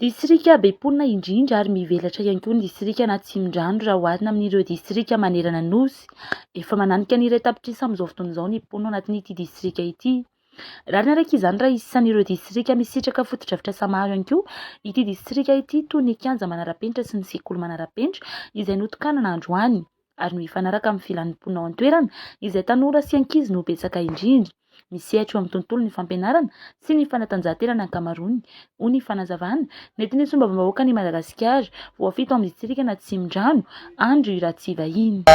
Distrika be mponina indrindra ary mivelatra ihany koa ny distrikan'Atsimondrano raha oharina amin'ireo distrika manerana ny Nosy. Efa mananika ny 1 tapitrisa amin'izao fotoana izao ny mponina ao anatin'ity distrika ity. Rariny araka izany raha isan'ireo distrika misitraka fotodrafitrasa maro ihany koa ity distrika ity toy ny kianja manara-penitra sy ny sekoly manara-penitra izay notokanana androany ary no hifanaraka amin'ny filan'ny mponina ao an-toerana izay tanora sy ankizy no betsaka indrindra. Misehatra eo amin'ny tontolon'ny fampianarana sy ny fanatanjahantena ny ankamaroany, hoy ny fanazavana nentin'ny solombavambahoakan'i Madagasikara voafidy ao amin'ny distrikan'Atsimondrano, Andry Ratsivahiny.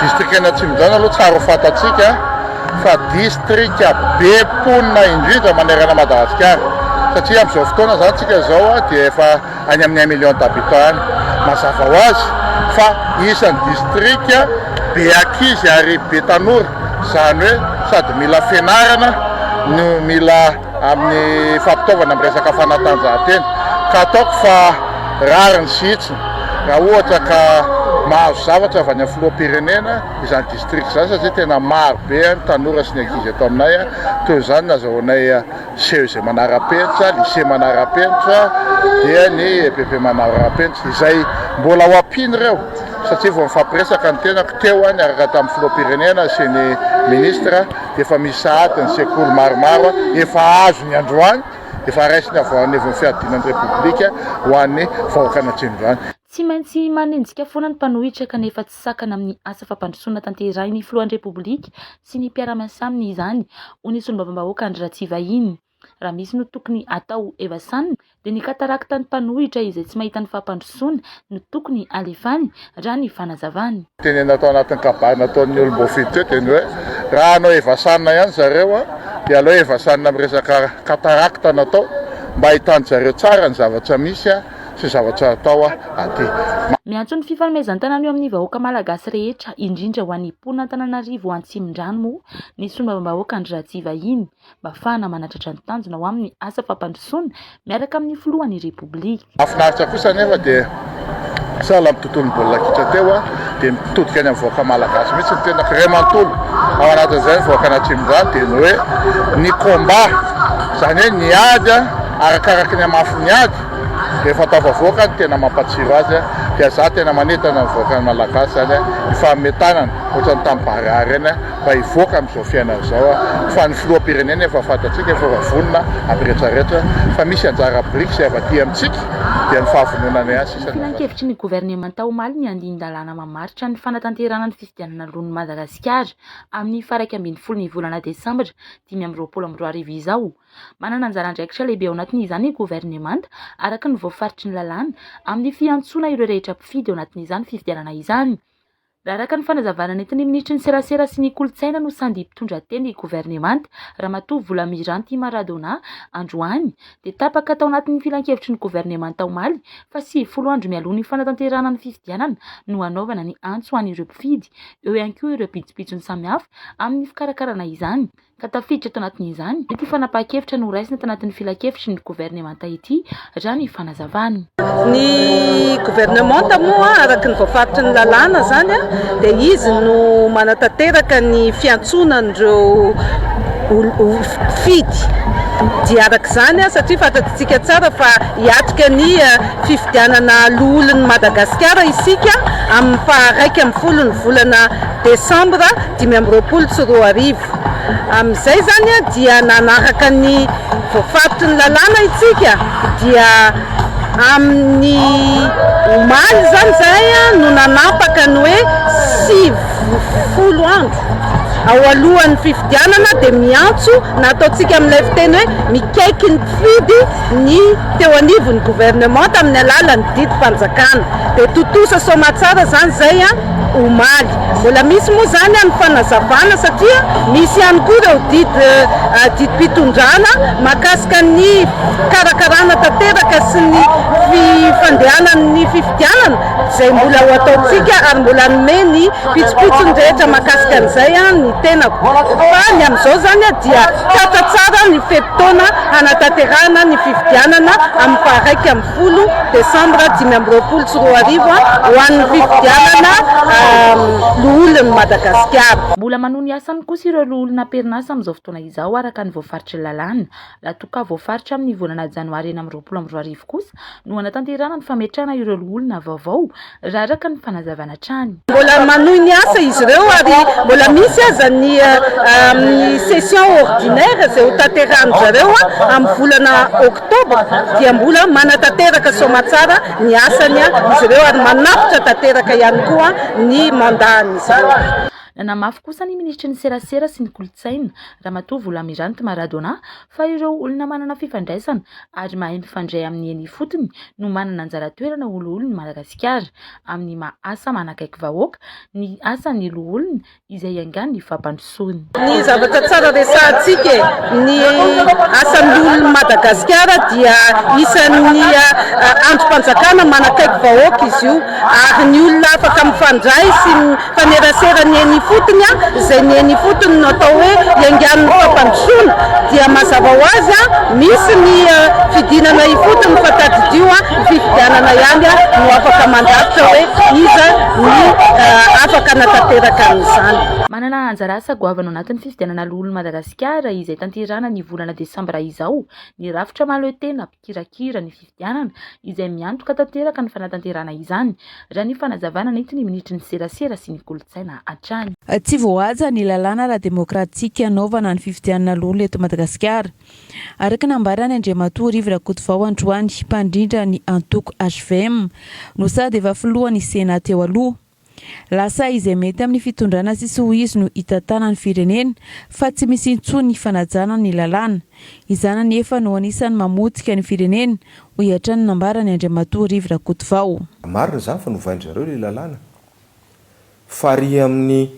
Distrikan'Atsimondrano aloha tsara ho fantatsika fa distrika be mponina indrindra manerana Madagasikara satria amin'izao fotoana izany tsika izao dia efa any amin'ny un million d'habitants any. Mazava ho azy fa isan'ny distrika be ankizy ary be tanora, izany hoe sady mila fianarana no mila amin'ny fampitaovana amin'ny resaka fanatanjahantena. Ka ataoko fa rariny sy hitsiny raha ohatra ka mahazo zavatra avy any amin'ny filoham-pirenena izany distrika izany satria tena maro be ny tanora sy ny ankizy eto aminay, toy izany nazahoanay CEG manara-penitra, lycée manara-penitra, dia ny EPP manara-penitra, izay mbola ho ampiana ireo satria vao nifampiresaka ny tenako teo niaraka tamin'ny filoham-pirenena sy ny ministra dia efa misy sahady ny sekoly maromaro efa azony androany, efa raisiny avy ao anivon'ny fiadiana ny Repoblika ho an'ny vahoakan'Atsimondrano. Tsy maintsy manenjika foana ny mpanohitra kanefa tsy sakana amin'ny asa fampandrosoana tanterahin'ny filohan'ny Repoblika sy ny mpiara-miasa aminy izany, hoy ny solombavambahoaka Andry Ratsivahiny. Raha misy no tokony hatao Evasan dia ny katarakta ny mpanohitra izay tsy mahita ny fampandrosoana no tokony alefany, raha ny fanazavany. Tenenina tao anatin'ny kabary nataon'ny olom-boafidy teo dia ny hoe raha hanao Evasan ihany zareo dia aleo Evasan amin'ny resaka katarakta natao mba ahitan-dry zareo tsara ny zavatra misy sy zavatra atao aty. Miantso ny fifanomezan-tanana eo amin'ny vahoaka malagasy rehetra, indrindra ho an'ny mponin'Antananarivo Antsimondrano moa ny solombavambahoaka Andry Ratsivahiny mba hahafahana manatratra ny tanjona ho amin'ny asa fampandrosoana miaraka amin'ny filohan'ny Repoblika. Mahafinaritra kosa anefa dia sahala amin'ny tontolon'ny baolina kitra teo dia mitodika any amin'ny vahoaka malagasy mihitsy ny tenako iray manontolo ao anatin'izay ny vahoakan'Atsimondrano dia ny hoe ny combat izany hoe ny ady arakaraky ny hamafin'ny ady Rehefa tafavoaka ny tena mampatsiro azy dia za tena manentana ny vahoaka malagasy zany hifanome tanana ohatran'ny tamin'ny Barea ireny mba hivoaka amin'izao fiainana izao fa ny filoham-pirenena efa fantatsika efa vonona hampiretraretra fa misy anjara biriky izay avy aty amintsika dia ny fahavononana ihany sisa no andrasana. Filankevitry ny governemanta omaly ny andinin-dalàna mamaritra ny fanatanterahana ny fifidianana loholon'i Madagasikara amin'ny faha 11 ny volana desambra 2025 izao. Manana anjara andraikitra lehibe ao anatin'izany ny governemanta, araka ny voafaritry ny lalàna, amin'ny fiantsoana ireo rehetra mpifidy ao anatin'izany fifidianana izany. Raha araka ny fanazavana nentin'ny minisitry ny serasera sy ny kolontsaina no sandy mpitondra teny governemanta, Ramatoa Volamiranty Maradona, androany, dia tapaka tao anatin'ny filankevitry ny governemanta omaly fa 90 andro mialoha ny fanatanterahana ny fifidianana no hanaovana ny antso ho an'ireo mpifidy, eo ihany koa ireo pitsopitsony samihafa amin'ny fikarakarana izany. ka tafiditra tao anatin'izany ity fanapahan-kevitra noraisina tanatin'ny filankevitry ny governemanta ity, raha ny fanazavany. Ny governemanta moa araka ny voafaritry ny lalàna izany dia izy no manatanteraka ny fiantsoana an'ireo mpifidy dia araka izany satria fantatsika tsara fa hiatrika ny fifidianana loholon'i Madagasikara isika amin'ny faha 11 ny volana desambra 2025. Amin'izay izany dia nanaraka ny voafaritry ny lalàna isika dia amin'ny omaly izany izahay no nanapaka ny hoe 90 andro ao alohan'ny fifidianana dia miantso na ataontsika amin'ilay fiteny hoe mikaiky ny mpifidy ny teo anivon'ny gouvernement tamin'ny alalan'ny didim-panjakana dia tontosa soamatsara izany izay omaly. Mbola misy moa izany ny fanazavana satria misy ihany koa ireo didy didim-pitondrana mahakasika ny fikarakarana tanteraka sy ny fandehanan'ny fifidianana izay mbola ho ataontsika ary mbola hanome ny pitsopitsony rehetra mahakasika an'izay ny tenako. Fa ny amin'izao izany dia tratra tsara ny fe-potoana hanatanterahana ny fifidianana amin'ny faha 11 desambra 2025 ho an'ny fifidianana loholon'i Madagasikara. Mbola manohy ny asany kosa ireo loholona am-perinasa amin'izao fotoana izao araka ny voafaritry ny lalàna. Raha toa ka voafaritra amin'ny volana janoary 2026 kosa no hanatanterahana ny fametrahana ireo loholona vaovao, raha araka ny fanazavana hatrany. Mbola manohy ny asa izy ireo ary mbola misy aza ny ny session ordinaire izay ho tanterahin-dry zareo amin'ny volana oktobra dia mbola manatanteraka soamatsara ny asany izy ireo ary manapitra tanteraka ihany koa ny mandat-n'izy ireo. Nanamafy kosa ny minisitry ny serasera sy ny kolontsaina, Ramatoa Volamiranty Maradona, fa ireo olona manana fifandraisana ary mahay mifandray amin'ny eny ifotony no manana anjara toerana ho loholon'i Madagasikara amin'ny maha asa manakaiky vahoaka ny asan'ny loholona izay iangan'ny fampandrosoana. Ny zavatra tsara resahantsika e, ny asan'ny loholon'i Madagasikara dia isan'ny andrim-panjakana manakaiky vahoaka izy io ary ny olona afaka mifandray sy Mifanerasera ny eny ifotony a, izay ny eny ifotony no atao hoe iaingan'ny fampandrosoana dia mazava ho azy a, misy ny fidinana ifotony fa tadidio a, ny fifidianana ihany a no afaka mandrafitra hoe iza ny afaka hanatanteraka an'izany. Manana anjara asa goavana ao anatin'ny fifidianana loholon'i Madagasikara izay tanterahana ny volana desambra izao ny rafitra mahaleo tena mpikirakira ny fifidianana izay miantoka tanteraka ny fanatanterahana izany, raha ny fanazavana nentin'ny minisitry ny serasera sy ny kolontsaina hatrany. Tsy voahaja ny lalàna ara-demokratika hanaovana ny fifidianana loholona eto Madagasikara, araka ny nambaran'i Andriamatoa Rivo Rakotovao androany, mpandrindra ny antoko hvm no sady efa filohan'ny Sénat teo aloha. Lasa izay mety amin'ny fitondrana sisa ho izy no hitantana ny firenena fa tsy misy intsony ny fanajana ny lalàna. Izany anefa no anisan'ny mamotika ny firenena, hoy hatrany ny nambaran'i Andriamatoa Rivo Rakotovao. Marina izany fa novain-dry zareo ilay lalàna. Fa ary amin'ny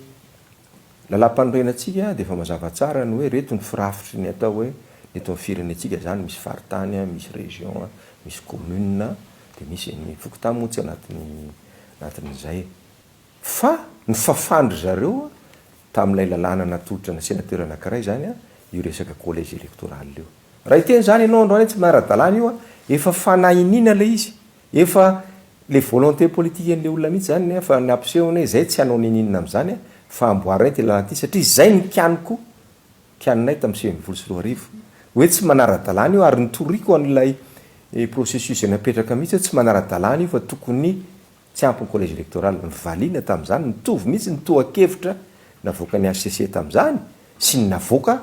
lalàmpanorenantsika dia efa mazava tsara ny hoe ireto ny firafitry ny atao hoe ny eto amin'ny firenentsika izany, misy faritany, misy région, misy commune, dia misy ny fokontany moa tsy anatin'ny anatin'izay. Fa nofafan-dry zareo tamin'ilay lalàna natolotra ny sénateur anankiray izany io resaka collège électoral io. Raha hiteny izany ianao androany hoe tsy manara-dalàna io, efa fanahiniana ilay izy, efa ilay volonté politique an'ilay olona mihitsy izany efa nampisehony hoe izay tsy hanao n'inon'inona amin'izany fa amboarinay ity lalàna ity satria izay no kianiko Kianinay tamin'ny 2019 hoe tsy manara-dalàna io ary nitoriko an'ilay processus izay napetraka mihitsy hoe tsy manara-dalàna io fa tokony tsy ampy ny collège électoral. Nivaliana tamin'izany, nitovy mihitsy ny tohan-kevitra navoakan'ny hcc tamin'izany sy ny navoaka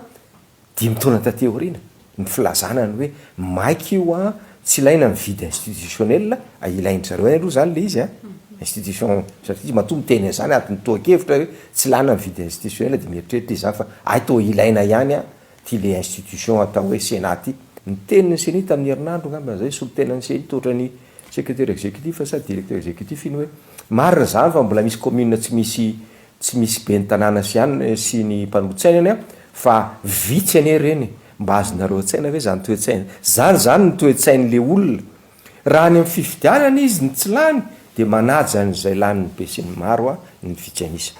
dimy taona taty aoriana. Ny filazana ny hoe maika io an, tsy ilaina ny vide institutionnel, ilain-dry zareo ihany aloha izany ilay izy an, institution satria izy matoa miteny an'izany anatin'ny tohan-kevitra hoe tsy ilana ny vide institutionnel dia mieritreritra izy izany fa hay toa ilaina ihany an ity ilay institution atao hoe Sénat ity. Niteny ny Ceni tamin'ny herinandro angamba izay, solontenan'ny Ceni toa ohatran'ny secrétaire exécutif sa directeur exécutif iny hoe marina izany fa mbola misy commune tsy misy Tsy misy ben'ny tanàna sy an sy ny mpanolotsaina anie fa vitsy anie ireny e! Mba azonareo an-tsaina ve zany toe-tsaina zany zany ny toe-tsain'le olona? Raha any amin'ny fifidianana izy no tsy lany dia manaja an'izay lanin'ny besinimaro a ny vitsy an'isa.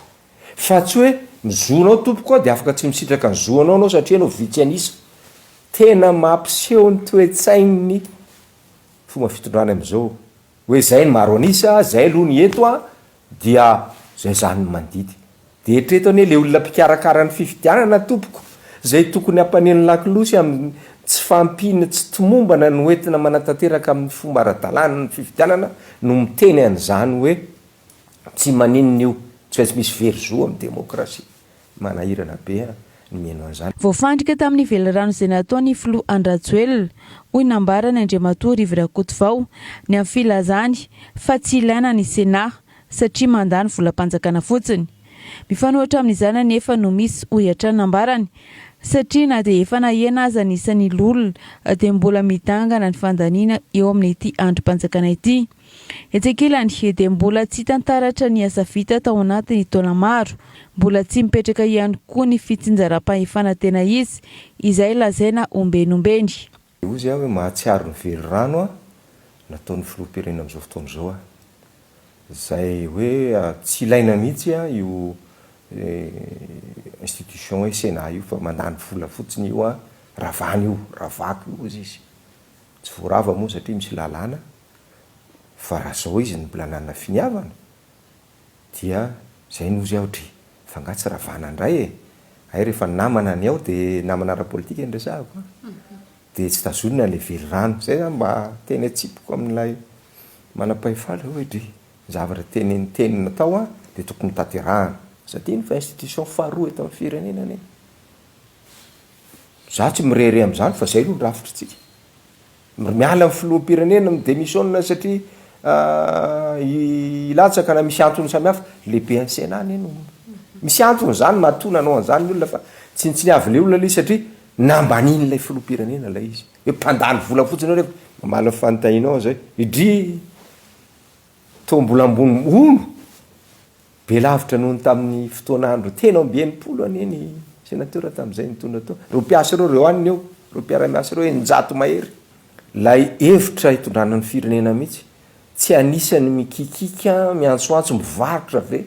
Fa tsy hoe ny zonao tompoko a dia afaka tsy misitraka ny zo anao anao satria ianao vitsy an'isa. Tena mampiseho ny toe-tsain'ny fomba fitondrana amin'izao Hoe zay ny maro an'isa, zay aloha ny eto an, dia zay zany ny mandidy. Dia eritrereto anie le olona mpikarakara ny fifidianana tompoko, zay tokony hampaneno lakolosy amin'ny tsy fahampiana tsy tomombana no entina manatanteraka amin'ny fomba ara-dalàna ny fifidianana no miteny an'izany hoe tsy maninona io, tsy maintsy misy very zo amin'ny demokrasia. Manahirana be an ny mihaino an'izany. Voafandrika tamin'ny velirano izay nataon'ny filoha Andry Rajoelina, hoy nambarany Andriamatoa Rivo Rakotovao, ny amin'ny filazany fa tsy ilaina ny Sénat satria mandany volam-panjakana fotsiny. Mifanohitra amin'izany anefa no misy, hoy hatrany nambarany, satria na dia efa nahena aza ny isan'ny loholona dia mbola midangana ny fandaniana eo amin'ity andrim-panjakana ity. Etsy ankilany, dia mbola tsy hita taratra ny asa vita tao anatin'ny taona maro. Mbola tsy mipetraka ihany koa ny fitsinjaram-pahefana tena izy, izay lazaina ombenombeny. Hozy aho hoe mahatsiaro ny velirano aho nataon'ny filoham-pirenena amin'izao fotoana izao aho. Izay hoe tsy ilaina mihitsy io institution hoe Sénat io fa mandany vola fotsiny io an, ravana io, ravako io hozy izy. Tsy voarava moa satria misy lalàna fa raha zao izy no mbola nanana finiavana dia zay no hozy aho dry fa nga tsy ravana ndray e! Hay rehefa namana ny ao de namana ara-politika no resahako an! De tsy tazonina le velirano. Zay zany mba teny atsipiko amin'ilay manam-pahefana hoe dry ny zavatra tenenitenina tao an de tokony tanterahana. Aza adino fa institution faharoa eto amin'ny firenena anie. Za tsy mirehareha amin'izany fa zay aloha ny rafitritsika. Miala ny filoham-pirenena, mi-demissionne satria hilatsaka na misy antony samihafa. Lehiben'ny Sénat anie no misy antony izany matoa nanao an'izany ny olona fa tsinontsiniavin'ilay olona ilay izy satria nambanian'ilay filoham-pirenena ilay izy. Hoe mpandany vola fotsiny eo rehefa mamaly ny fanontanianao aho zay. Idry toa mbola ambony hono. Be lavitra noho ny tamin'ny fotoan'andro 63 anie ny senatera tamin'izay nitondra teo. Ireo mpiasa ireo, ireo anona eo, ireo mpiara-miasa ireo 600 mahery. Ilay hevitra hitondrana ny firenena mihitsy, tsy anisan'ny mikikiaka, miantsoantso, mivarotra ve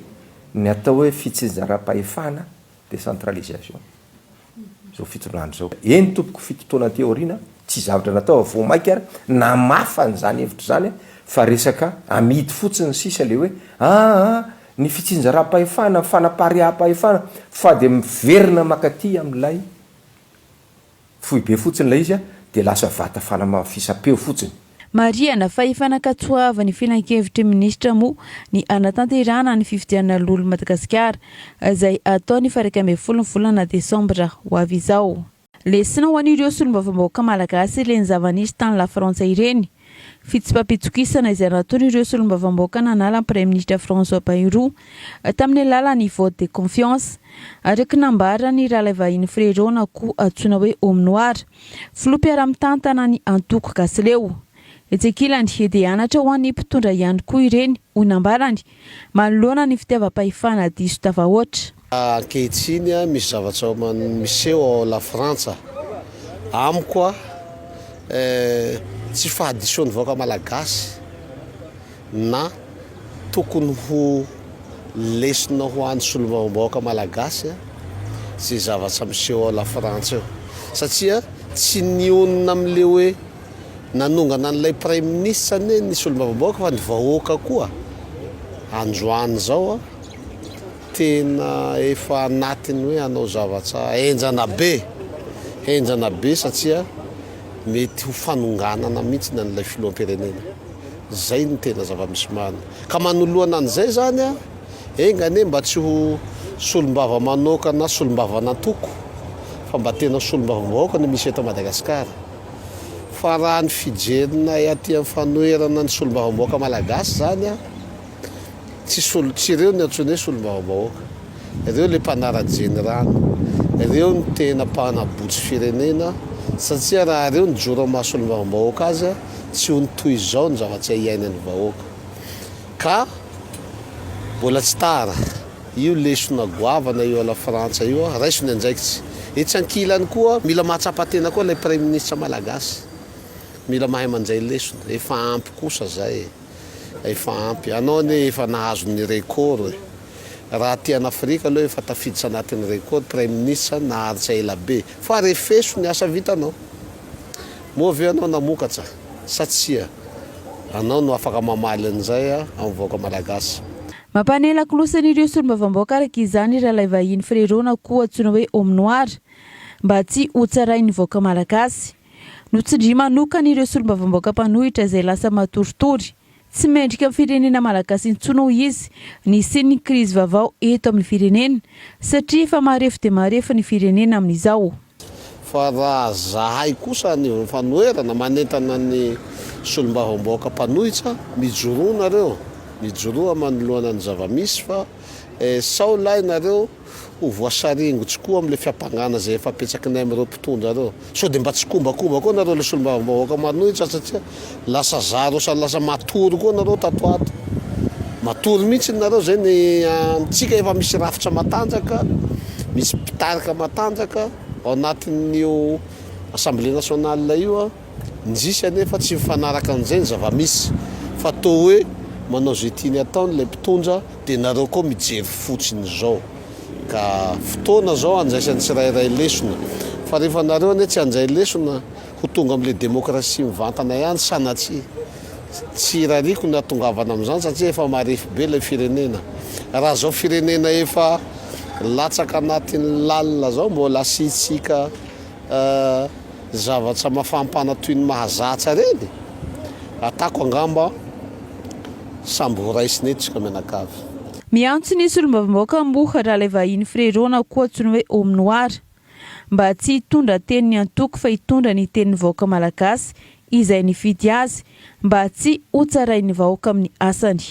ny atao hoe fitsinjaram-pahefana, décentralisation? Izao fitondrana izao. Eny tompoko, fito taona aty aoriana, tsy zavatra natao fa vao mainka ary namafa an'izany hevitra izany fa resaka amidy fotsiny sisa le hoe aa ny fitsinjaram-pahefana, ny fanapariaham-pahefana fa dia miverina mankaty amin'ilay foibe fotsiny ilay izy dia lasa vata fanamafisam-peo fotsiny. Marihana fa efa nankatoavin'ny filankevitry ny minisitra moa ny hanatanterahana ny fifidianana loholon'i Madagasikara izay hatao ny faha 11 ny volana desambra ho avy izao. Lesona ho an'ireo solombavambahoaka malagasy ireny zava-nisy tany Lafrantsa ireny. Fitsipam-pitokisana izay nataon'ireo solombavambahoaka nanala ny praiminisitra François Bayrou tamin'ny alalan'ny vote de confiance. Araka ny nambaran'i Ralaivahiny Frérot na koa antsoina hoe Homme Noir, Filoha mpiara-mitantana ny antoko Gasileo. Etsy ankilany, dia anatra ho an'ny mpitondra ihany koa ireny, hoy nambarany, manoloana ny fitiavam-pahefana diso tafahoatra. Ankehitriny misy zavatra miseho ao Lafrantsa. Amiko tsy fahadisoan'ny vahoaka malagasy na tokony ho lesona ho an'ny solombavambahoaka malagasy izay zavatra miseho ao Lafrantsa io satria tsy nionona amin'ilay hoe nanongana an'ilay praiminisitra anie ny solombavambahoaka fa ny vahoaka koa androany izao tena efa anatin'ny hoe hanao zavatra henjana be, henjana be satria mety ho fanonganana mihitsy an'ilay filoham-pirenena. Izay no tena zava-misy marina. Ka manoloana an'izay izany an, enga anie mba tsy ho solombava manokana, solombavan'antoko, fa mba tena solombavambahoaka no misy eto Madagasikara. Fa raha ny fijerinay aty amin'ny fanoherana ny solombavambahoaka malagasy izany an, Tsy solo, tsy ireo no antsoina hoe solombavambahoaka. Ireo ilay mpanara-jenirano. Ireo no tena mpanabotsy firenena satria raha ireo nijoro amin'ny maha solombavambahoaka azy tsy ho ny toy izao ny zavatra iainan'ny vahoaka. Ka mbola tsy tara. Io lesona goavana io à la Frantsa io, raiso ny andraikitra. Etsy ankilany koa, mila mahatsapa tena koa ilay praiminisitra malagasy. Mila mahay mandray lesona. Efa ampy kosa zay e. Efa ampy. Anao anie efa nahazo ny record e. Raha aty an'Afrika aloha efa tafiditra anatin'ny record, praiminisitra naharitra ela be. Fa refeso ny asa vitanao. Moa ve anao namokatra sa tsia? Anao no afaka mamaly an'izay amin'ny vahoaka malagasy. Mampanela kolosan'ireo solombavambahoaka araka izany Ralaivahiny Frérot na koa antsoina hoe Homme Noir mba tsy hotsarain'ny vahoaka malagasy. Notsindriany manokana ireo solombavambahoaka mpanohitra izay lasa matoritory. Tsy mendrika ny firenena malagasy intsony hoy izy ny hisian'ny krizy vaovao eto amin'ny firenena satria efa marefo dia marefo ny firenena amin'izao. Fa raha zahay kosa anivon'ny fanoherana manentana ny solombavambahoaka mpanohitra, mijoroa nareo, mijoroa manoloana ny zava-misy fa sao lahy nareo ho voasaringotsy koa amin'ilay fiampangana izay efa apetsakinay amin'ireo mpitondra ireo. Sao dia mba tsikombakomba koa nareo ilay solombavambahoaka manohitra satria lasa zary ohatran'ny lasa matory koa nareo tato ho ato. Matory mihitsy nareo izay ny amintsika efa misy rafitra matanjaka, misy mpitarika matanjaka ao anatin'io assemblée nationale io. Indrisy anefa tsy mifanaraka an'izay ny zava-misy fa toa hoe manao izay tiany ataony ilay mpitondra dia nareo koa mijery fotsiny izao. Ka fotoana izao handraisan'ny tsirairay lesona. Fa rehefa nareo anie tsy handray lesona ho tonga amin'ilay demokrasia mivantana ihany sanatria. Tsy irariako ny hahatongavana amin'izany satria efa marefo be ilay firenena. Raha izao firenena efa latsaka anatin'ny lalina izao mbola asiantsika zavatra mafampana toy ny mahazatra ireny, atako angamba samby ho raisina eto isika mianakavy. Miantso ny solombavambahoaka moa Ralaivahiny Frérot na koa antsoina hoe Homme Noir mba tsy hitondra tenin'ny antoko fa hitondra ny tenin'ny vahoaka malagasy izay nifidy azy mba tsy hotsarain'ny vahoaka amin'ny asany.